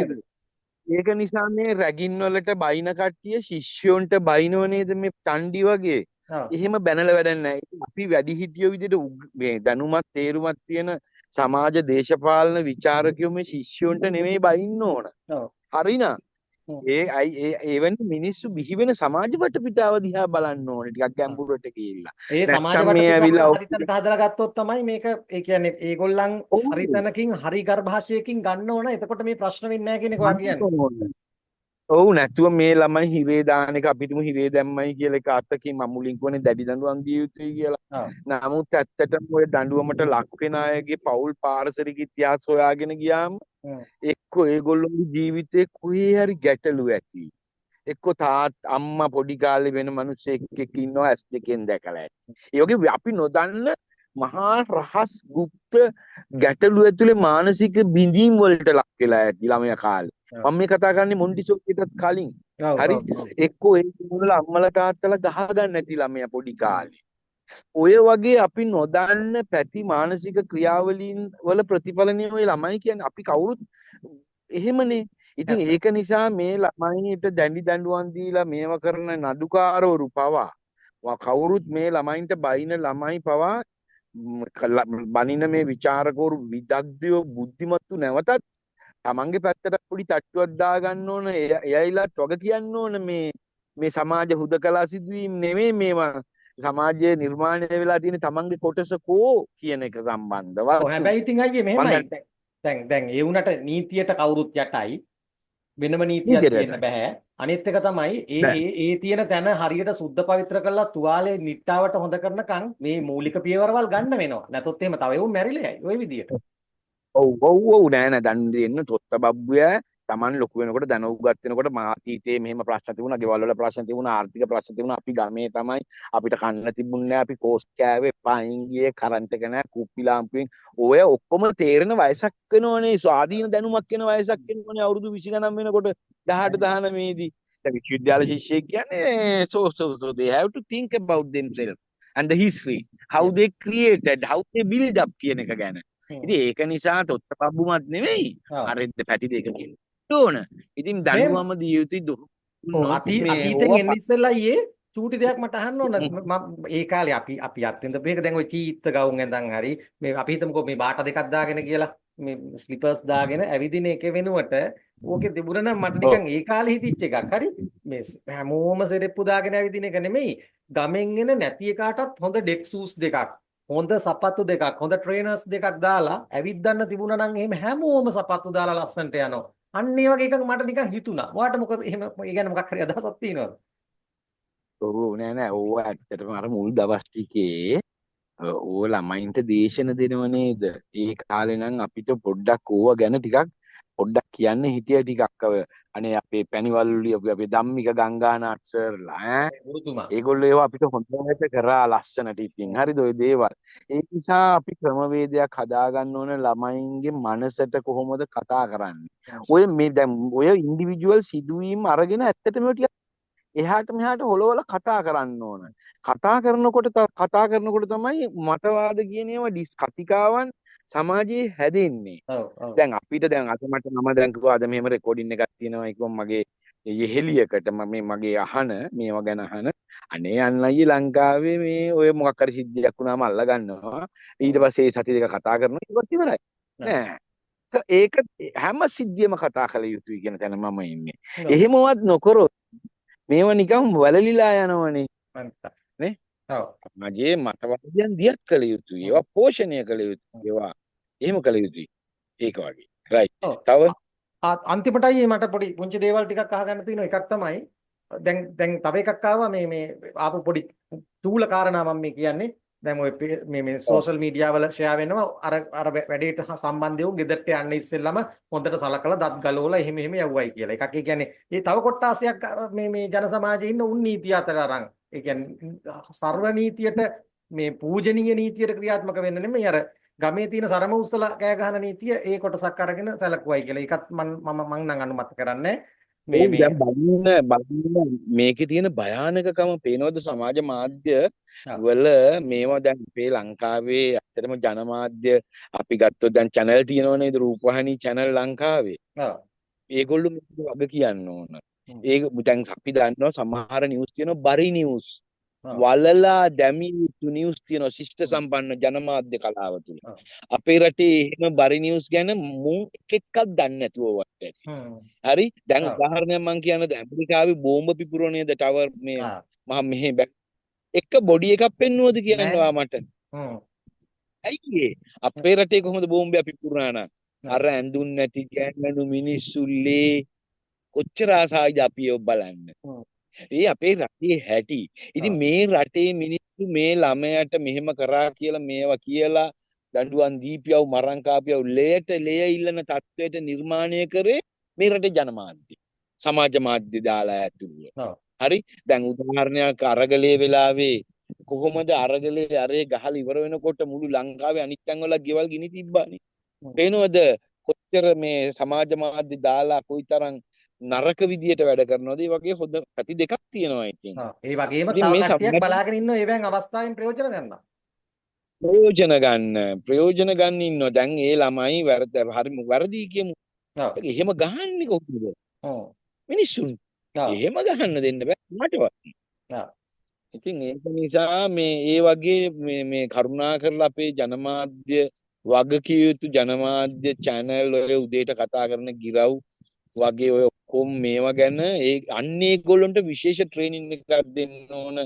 ඒක නිසා මේ රැගින් වලට බයින කට්ටිය ශිෂ්‍යයන්ට බයිනව නේද මේ චණ්ඩි වගේ. එහෙම බැනලා වැඩක් නැහැ. අපි වැඩිහිටියෝ විදිහට මේ දැනුමත් තේරුමක් තියෙන සමාජ දේශපාලන විචාරකයෝ මේ ශිෂ්‍යයන්ට නෙමෙයි බයින්න ඕන. හරිනා. ඒ අයි ඒ එවැනි මිනිස්සු බිහි වෙන සමාජ වටපිටාව දිහා බලන්න ඕනේ ටිකක් ගැඹුරට ගිහිල්ලා. ඒ සමාජ වටපිටාව හරි තැනට හදලා ගත්තොත් තමයි මේක, ඒ කියන්නේ ඒගොල්ලන් හරි තැනකින් හරි ගර්භාෂයකින් ගන්න ඕන. එතකොට මේ ප්‍රශ්න වෙන්නේ නැහැ කියන එක ඔයා කියන්නේ. ඔව්, නැතුව මේ ළමයි හිරේ දාන එක අපි තුමු හිරේ දැම්මයි කියලා එක අතකින් මම මුලින් කිව්වනේ දැඩි දඬුවම් දිය යුතුයි කියලා. නමුත් ඇත්තටම ඔය දඬුවමට ලක් වෙන අයගේ පවුල් පාරිසරික ඉතිහාස හොයාගෙන ගියාම එක්කෝ ඒගොල්ලෝගේ ජීවිතේ කොහේ හරි ගැටලු ඇති. එක්කෝ තාත් අම්මා පොඩි කාලේ වෙන මිනිස්සෙක් එක්ක ඉන්නවා ඇස් දෙකෙන් දැකලා ඇති. ඒ වගේ අපි නොදන්න මහා රහස් ගුප්ත ගැටලු ඇතුලේ මානසික බිඳීම් වලට ලක් වෙලා ඇති ළමයා කාලේ. මම මේ කතා කරන්නේ මොන්ටිසෝරියටත් කලින්. හරි. එක්කෝ ඒ වල අම්මලා තාත්තලා ගහ ගන්න ඇති ළමයා පොඩි කාලේ. ඔය වගේ අපි නොදන්න පැති මානසික ක්‍රියාවලීන් වල ප්‍රතිඵලනේ ඔය ළමයි කියන්නේ. අපි කවුරුත් එහෙමනේ. ඉතින් ඒක නිසා මේ ළමයින්ට දැඩි දඬුවම් දීලා මේව කරන නඩුකාරවරු පවා, කවුරුත් මේ ළමයින්ට බයින ළමයි පවා බනින මේ විචාරකවරු විදග්ධයෝ බුද්ධිමත්තු නැවතත් තමන්ගේ පැත්තට පොඩි තට්ටුවක් දාගන්න ඕන. එයයිලත් වග කියන්න ඕන. මේ මේ සමාජ හුදකලා සිදුවීම් නෙමෙයි මේවා. සමාජයේ නිර්මාණය වෙලා තියෙන තමන්ගේ කොටස කෝ කියන එක සම්බන්ධව. ඔව්, හැබැයි ඉතින් අයියේ මෙහෙමයි. දැන් දැන් ඒ වුණාට නීතියට කවුරුත් යටයි. වෙනම නීතියක් තියෙන්න බෑ. අනිත් එක තමයි ඒ ඒ ඒ තියෙන තැන හරියට සුද්ධ පවිත්‍ර කරලා තුවාලේ නිට්ටාවට හොඳ කරනකන් මේ මූලික පියවරවල් ගන්න වෙනවා. නැතොත් එහෙම තව එවුන් මැරිලා යයි ඔය විදියට. ඔව් ඔව් ඔව්, නෑ නෑ, දන් දෙන්න තොත්ත බබ්බුය. Taman ලොකු වෙනකොට දැන උගත් වෙනකොට මා අතීතයේ මෙහෙම ප්‍රශ්න තිබුණා, ගෙවල් වල ප්‍රශ්න තිබුණා, ආර්ථික ප්‍රශ්න තිබුණා. අපි ගමේ තමයි අපිට කන්න තිබුණේ නෑ, අපි කෝස් කෑවේ, පයින් ගියේ, කරන්ට් එක නෑ, කුප්පි ලාම්පුවෙන්. ඔය ඔක්කොම තේරෙන වයසක් වෙනවනේ, ස්වාධීන දැනුමක් වෙන වයසක් වෙනවනේ අවුරුදු 20 ගණන් වෙනකොට, 18 19 දී. දැන් විශ්වවිද්‍යාල ශිෂ්‍යයෙක් කියන්නේ so so so they have to think about themselves and the history, how they created, how they build up කියන එක ගැන. ඉතින් ඒක නිසා තොත්ත පබ්බුමත් නෙවෙයි, අර පැටි දෙකකින් ඕන. ඉතින් දඬුවම දිය යුතුයි. අතීතෙන් එන්න ඉස්සෙල්ලා ඊයේ චූටි දෙයක් මට අහන්න ඕන. මම ඒ කාලේ අපි අපි අත්විඳපු එක දැන් ඔය චීත්ත ගවුම් ඇඳන් හරි මේ අපි හිතමුකෝ මේ බාට දෙකක් දාගෙන කියලා මේ ස්ලිපර්ස් දාගෙන ඇවිදින එක වෙනුවට ඕකේ තිබුණා නම් මට නිකන් ඒ කාලේ හිතිච්ච එකක්. හරි මේ හැමෝම සෙරෙප්පු දාගෙන ඇවිදින එක නෙමෙයි. ගමෙන් එන නැති එකාටත් හොඳ ඩෙක් සූස් දෙකක්, හොඳ සපත්තු දෙකක්, හොඳ ට්‍රේනර්ස් දෙකක් දාලා ඇවිද්දන්න තිබුණා නම් එහෙම හැමෝම සපත්තු දාලා ලස්සනට යනවා. අන්න ඒ වගේ එකක් මට නිකන් හිතුණා. ඔයාට මොකද එහෙම ඒ ගැන මොකක් හරි අදහසක් තියෙනවද? ඔව් නෑ නෑ ඕව ඇත්තටම අර මුල් දවස් ටිකේ ඕව ළමයින්ට දේශන දෙනව නේද? ඒ කාලේ නම් අපිට පොඩ්ඩක් ඕව ගැන ටිකක් පොඩ්ඩක් කියන්න හිටිය ටිකක් අව අනේ අපේ පැණිවල්ලු අපි අපේ ධම්මික ගංගානාත් සර්ලා ඈ ගුරුතුමා ඒගොල්ලෝ ඒවා අපිට හොඳට කරා ලස්සනට. ඉතින් හරිද ඔය දේවල්. ඒ නිසා අපි ක්‍රමවේදයක් හදාගන්න ඕන ළමයින්ගේ මනසට කොහොමද කතා කරන්නේ. ඔය මේ දැන් ඔය ඉන්ඩිවිජුවල් සිදුවීම් අරගෙන ඇත්තටම ටිකක් එහාට මෙහාට හොලවලා කතා කරන්න ඕන. කතා කරනකොට තමයි මතවාද කියන ඒවා කතිකාවන් සමාජයේ හැදෙන්නේ. දැන් අපිට දැන් අද මට මම දැන් කිව්වා අද මෙහෙම රෙකෝඩින් එකක් තියෙනවා කිව්වම මගේ යෙහෙලියකට මම මේ මගේ අහන මේවා ගැන අහන අනේ අන්න අයියේ ලංකාවේ මේ ඔය මොකක් හරි සිද්ධියක් වුණාම අල්ල ගන්නවා. ඊට පස්සේ ඒ සති දෙක කතා කරනවා ඊට ඉවරයි. නෑ ඒක හැම සිද්ධියම කතා කළ යුතුයි කියන තැන මම ඉන්නේ. එහෙමවත් නොකරොත් මේවා නිකන් වැළලිලා යනවනේ. නේ? ඔව්. සමාජයේ මතවාදයන් දියත් කළ යුතුයි. ඒවා පෝෂණය කළ යුතුයි. ඒවා එහෙම කළ යුතුයි. ඒක වගේ. රයිට්. තව අන්තිමටයි මට පොඩි පුංචි දේවල් ටිකක් අහගන්න තියෙනවා. එකක් තමයි දැන් දැන් තව එකක් ආවා මේ මේ ආපු පොඩි තූල කාරණා මම මේ කියන්නේ. දැන් ඔය මේ මේ සෝෂල් මීඩියා වල ෂෙයා වෙනවා අර අර වැඩේට සම්බන්ධ වුන් ගෙදරට යන්න ඉස්සෙල්ලම හොඳට සලකලා දත් ගලවලා එහෙම එහෙම යවුවයි කියලා. එකක් ඒ කියන්නේ ඒ තව කොට්ටාසයක් මේ මේ ජන සමාජයේ ඉන්න උන් නීතිය අතර අරන් ඒ කියන්නේ සර්ව නීතියට මේ පූජනීය නීතියට ක්‍රියාත්මක වෙන්න නෙමෙයි අර ගමේ තියෙන සරම උස්සලා කෑ ගහන නීතිය ඒ කොටසක් අරගෙන සැලකුවයි කියලා. ඒකත් මම මං නම් අනුමත කරන්නේ. මේ මේ දැන් බලන්න බලන්න මේකේ තියෙන භයානකකම පේනවද සමාජ මාධ්‍ය වල මේවා? දැන් අපේ ලංකාවේ ඇත්තටම ජනමාධ්‍ය අපි ගත්තොත් දැන් චැනල් තියෙනව නේද, රූපවාහිනී චැනල් ලංකාවේ. ඒගොල්ලෝ මේක වග කියන්න ඕන. ඒක දැන් අපි දන්නවා සමහර නිවුස් තියෙනවා බරි නිවුස්, වලලා දැමිය යුතු නිවුස් තියෙනවා ශිෂ්ට සම්පන්න ජනමාධ්‍ය කලාව තුළ. අපේ රටේ එහෙම බරි නිවුස් ගැන මුන් එක එකක් දන්නේ නැතුව වට ඇති. හරි දැන් උදාහරණයක් මං කියන්නද, ඇමරිකාවේ බෝම්බ පිපුරුව නේද ටවර් මේ මහා මෙහෙ එක බොඩි එකක් පෙන්නුවද කියනවා මට. ඇයි ඒ අපේ රටේ කොහොමද බෝම්බයක් පිපුරුනා නම්? අර ඇඳුම් නැති ගෑනු මිනිස්සු ලේ කොච්චර ආසයිද අපි ඒව බලන්න. ඒ අපේ රටේ හැටි. ඉතින් මේ රටේ මිනිස්සු මේ ළමයාට මෙහෙම කරා කියලා මේවා කියලා දඬුවම් දීපියව මරන් කාපියව ලේයට ලේය ඉල්ලන තත්වයට නිර්මාණය කරේ මේ රටේ ජනමාධ්‍ය. සමාජ මාධ්‍ය දාලා ඇතුළුව. හරි දැන් උදාහරණයක් අරගලයේ වෙලාවේ කොහොමද අරගලයේ අරේ ගහලා ඉවර වෙනකොට මුළු ලංකාවේ අනිත් තැන්වල ගෙවල් ගිනි තිබ්බානේ. පේනවද කොච්චර මේ සමාජ මාධ්‍ය දාලා කොයිතරම් නරක විදියට වැඩ කරනවද? ඒ වගේ හොඳ පැති දෙකක් තියෙනවා ඉතින්. ඒ වගේම තව කට්ටියක් බලාගෙන ඉන්නවා ඒවෙන් අවස්ථාවෙන් ප්‍රයෝජන ගන්නවා. ප්‍රයෝජන ගන්න ඉන්නවා. දැන් ඒ ළමයි හරි වැරදි කියමු. එහෙම ගහන්නේ කොහොමද? මිනිස්සුන්. එහෙම ගහන්න දෙන්න බෑ කාටවත්. ඉතින් ඒක නිසා මේ ඒ වගේ මේ මේ කරුණා කරලා අපේ ජනමාධ්‍ය වගකිය යුතු ජනමාධ්‍ය චැනල් ඔය උදේට කතා කරන ගිරව් වගේ ඔය ඔක්කොම මේවා ගැන ඒ අන්න ඒගොල්ලන්ට විශේෂ ට්‍රේනින් එකක් දෙන්න ඕන.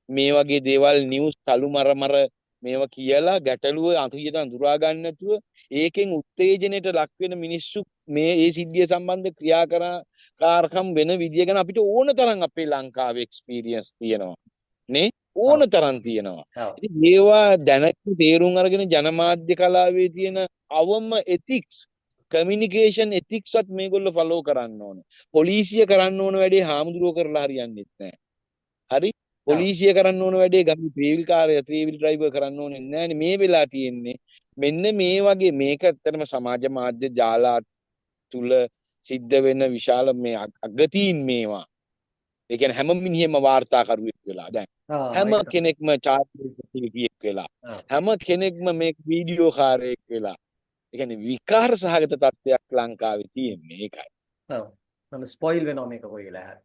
මේ වගේ දේවල් නිවුස් තලු මර මර මේවා කියලා ගැටලුව අතීතයට අඳුරා ගන්න නැතුව ඒකෙන් උත්තේජනයට ලක් වෙන මිනිස්සු මේ ඒ සිද්ධිය සම්බන්ධ ක්‍රියාකාරකම් වෙන විදිය ගැන අපිට ඕන තරම් අපේ ලංකාවේ එක්ස්පීරියන්ස් තියෙනවා නේ, ඕන තරම් තියෙනවා. ඉතින් ඒවා දැනගෙන තේරුම් අරගෙන ජනමාධ්‍ය කලාවේ තියෙන අවම එතික්ස්, කමියුනිකේෂන් එතික්ස්වත් මේගොල්ලෝ ෆලෝ කරන්න ඕන. පොලිසිය කරන්න ඕන වැඩේ හාමුදුරුවෝ කරලා හරියන්නේත් නැහැ. හරි පොලිසිය කරන්න ඕන වැඩේ ගමේ ත්‍රිවිල් කාර්යය ත්‍රිවිල් ඩ්‍රයිවර් කරන්න ඕනේ නෑනේ. මේ වෙලා තියෙන්නේ මෙන්න මේ වගේ මේක ඇත්තටම සමාජ මාධ්‍ය ජාලා තුල සිද්ධ වෙන විශාල මේ අගතීන් මේවා. ඒ කියන්නේ හැම මිනිහෙම වාර්තාකරුවෙක් වෙලා දැන් හැම කෙනෙක්ම ඡායාරූපකයෙක් වෙලා හැම කෙනෙක්ම මේ වීඩියෝ කාරයෙක් වෙලා. ඒ කියන්නේ විකාර සහගත තත්ත්වයක් ලංකාවේ තියෙන්නේ ඒකයි. ඔව්. මම ස්පොයිල් වෙනවා මේක කොයි වෙලාවෙ හරි.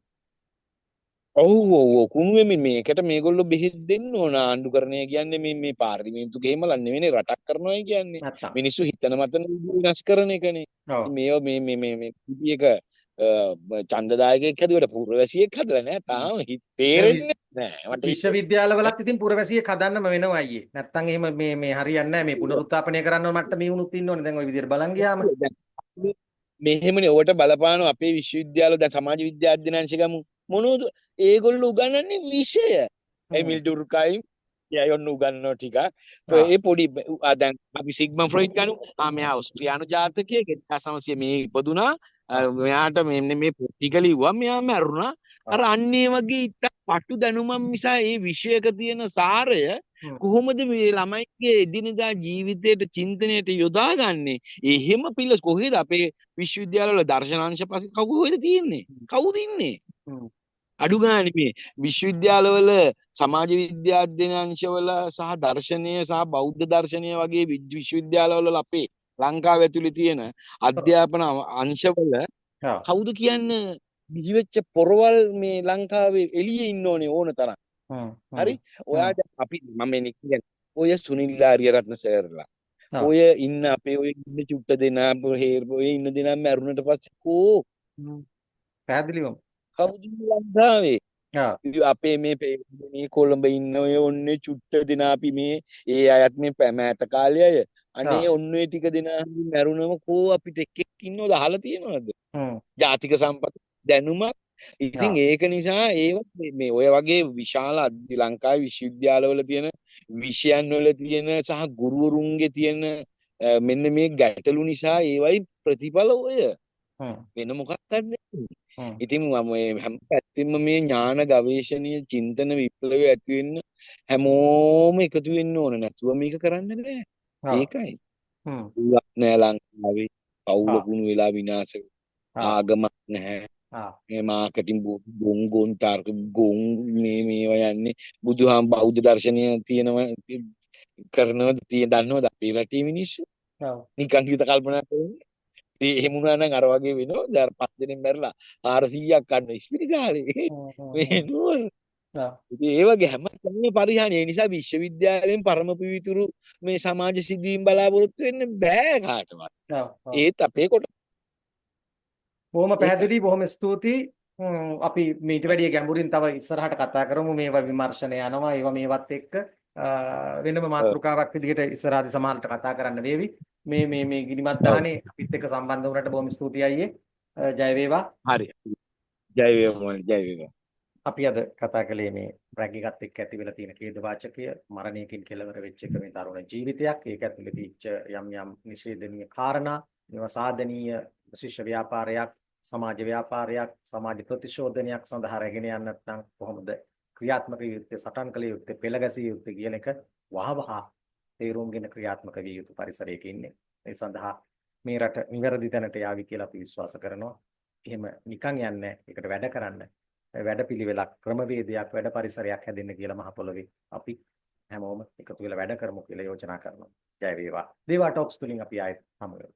ඔව් ඔව් ඔව් කුණු වෙමින් මේකට මේගොල්ලෝ බෙහෙත් දෙන්න ඕන. ආණ්ඩුකරණය කියන්නේ මේ මේ පාර්ලිමේන්තුක එහෙමලා නෙවෙයිනේ, රටක් කරනවා කියන්නේ. නැත්තම්. මිනිස්සු හිතන මතන විදිහ වෙනස් කරන එකනේ. ඔව්. මේවා මේ මේ මේ මේ එක ඡන්දදායකයෙක් හැදුවට පුරවැසියෙක් හදලා නෑ. තාම හිත තේරෙන්නේ නෑ. මට විශ්වවිද්‍යාලවලත් ඉතින් පුරවැසියෙක් හදන්නම වෙනවා අයියේ. නැත්තම් එහෙම මේ මේ හරියන්නේ නෑ. මේ පුනරුත්ථාපනය කරන්න ඕන මට්ටමේ වුණුත් ඉන්න ඕනේ. දැන් ඔය විදියට බලන් ගියාම. මෙහෙමනේ ඔවට බලපානවා අපේ විශ්වවිද්‍යාල. දැන් සමාජ විද්‍යා අධ්‍යයන අංශ ගමු. මොනවද ඒගොල්ලෝ උගන්වන්නේ විෂය. එමිල් ඩුර්කයිම් එයා ඔන්න උගන්වනවා ටිකක්. ඒ පොඩි දැන් අපි සිග්මන්ඩ් ෆ්‍රොයිඩ් ගමු. ආ මෙයා ඔස්ට්‍රියානු ජාතකයෙක් 1900 මේ ඉපදුනා. මෙයාට මෙන්න මේ පොත් ටික ලිව්වා. මෙයා මැරුණා. අර අන්න ඒ වගේ ඉතා පටු දැනුමක් නිසා ඒ විෂයක තියෙන සාරය කොහොමද මේ ළමයිගේ එදිනෙදා ජීවිතයට චින්තනයට යොදාගන්නේ? එහෙම පිළ කොහෙද අපේ විශ්වවිද්‍යාලවල දර්ශනාංශ පස්සේ කොහෙද තියෙන්නේ? කවුද ඉන්නේ? අඩු ගානේ මේ විශ්වවිද්‍යාලවල සමාජ විද්‍යා අධ්‍යයන අංශවල සහ දර්ශනය සහ බෞද්ධ දර්ශනය වගේ විශ්වවිද්‍යාලවල අපේ ලංකාව ඇතුලේ තියෙන අධ්‍යාපන අංශවල කවුද කියන්නේ බිහිවෙච්ච පොරවල් මේ ලංකාවේ එළියේ ඉන්න ඕනේ ඕන තරම්. හරි, ඔයාට අපි මම මේ කියන්නේ ඔය සුනිල් ආරියරත්න සර්ලා ඔය ඉන්න අපේ ඔය ඉන්න චුට්ට දෙනා ඔය ඉන්න දෙනා මැරුණට පස්සේ කෝ පැහැදිලිවම කවුද ලංකාවේ අපේ මේ මේ කොළඹ ඉන්න ඔය ඔන්නේ චුට්ට දෙනා අපි මේ ඒ අයත් මේ මෑත කාලේ අය අනේ ඔන්න ඔය ටික දෙනා මැරුණම කෝ අපිට එක් එක් ඉන්නවද අහලා තියෙනවද? ජාතික සම්පත දැනුමක්. ඉතින් ඒක නිසා ඒව මේ ඔය වගේ විශාල ලංකාවේ විශ්වවිද්‍යාලවල තියෙන විෂයන් වල තියෙන සහ ගුරුවරුන්ගේ තියෙන මෙන්න මේ ගැටලු නිසා ඒවයි ප්‍රතිඵල ඔය වෙන මොකක්වත් නෙවෙයි. ඉතින් මම මේ හැම පැත්තෙම මේ ඥාන ගවේෂණීය චින්තන විප්ලවය ඇති වෙන්න හැමෝම එකතු වෙන්න ඕන. නැතුව මේක කරන්න බෑ. ඒකයි. ඌවක් නෑ ලංකාවේ. පවුල කුණු වෙලා විනාශ. ආගමක් නැහැ. මේ මාකටිං ගොන් ගොන් තර්ක ගොන් මේ මේවා යන්නේ. බුදුහාම බෞද්ධ දර්ශනය තියෙනවා කරනවද දන්නවද අපේ රටේ මිනිස්සු? නිකන් හිත කල්පනා කරන්නේ. ඉතින් එහෙම වුණා නම් අර වගේ වෙනවද? අර පස් දෙනෙක් මැරලා 400ක් ගන්න ඉස්පිරිතාලේ. මේ නුවර. ඉතින් ඒ වගේ හැම තැනම පරිහානිය. ඒ නිසා විශ්වවිද්‍යාලයෙන් පරම පිවිතුරු මේ සමාජ සිදුවීම් බලාපොරොත්තු වෙන්න බෑ කාටවත්. ඒත් අපේ කොට. බොහොම පැහැදිලි, බොහොම ස්තුතියි. අපි මීට වැඩිය ගැඹුරින් තව ඉස්සරහට කතා කරමු. මේවා විමර්ශනය යනවා. ඒවා මේවත් එක්ක වෙනම මාතෘකාවක් විදිහට ඉස්සරහදී සමහරට කතා කරන්න වේවි. මේ මේ මේ ගිනිමත් දානේ අපිත් එක්ක සම්බන්ධ වුණාට බොහොම ස්තුතියි අයියේ. ජය වේවා. හරි. ජය වේවා, ජය වේවා. අපි අද කතා කළේ මේ රැග් එකත් එක්ක ඇති වෙලා තියෙන ඛේදවාචකය, මරණයකින් කෙලවර වෙච්ච එක මේ තරුණ ජීවිතයක්, ඒක ඇතුලේ තිබිච්ච යම් යම් නිෂේධනීය කාරණා, මේවා සාධනීය ශිෂ්‍ය ව්‍යාපාරයක්, සමාජ ව්‍යාපාරයක්, සමාජ ප්‍රතිශෝධනයක් සඳහා රැගෙන යන්නත් නම් කොහොමද ක්‍රියාත්මක විය යුත්තේ, සටන් කළ යුත්තේ, පෙළ ගැසිය යුත්තේ කියන එක වහවහ තේරුම්ගෙන ක්‍රියාත්මක විය යුතු පරිසරයක ඉන්නේ. ඒ සඳහා මේ රට නිවැරදි තැනට යාවි කියලා අපි විශ්වාස කරනවා. එහෙම නිකන් යන්නේ, ඒකට වැඩ කරන්න, වැඩපිළිවෙලක්, ක්‍රමවේදයක්, වැඩ පරිසරයක් හැදෙන්න කියලා මහ පොළොවේ අපි හැමෝම එකතු වෙලා වැඩ කරමු කියලා යෝජනා කරනවා. ජය වේවා. දේවා ටොක්ස් තුලින් අපි ආයෙත් හමු වෙමු.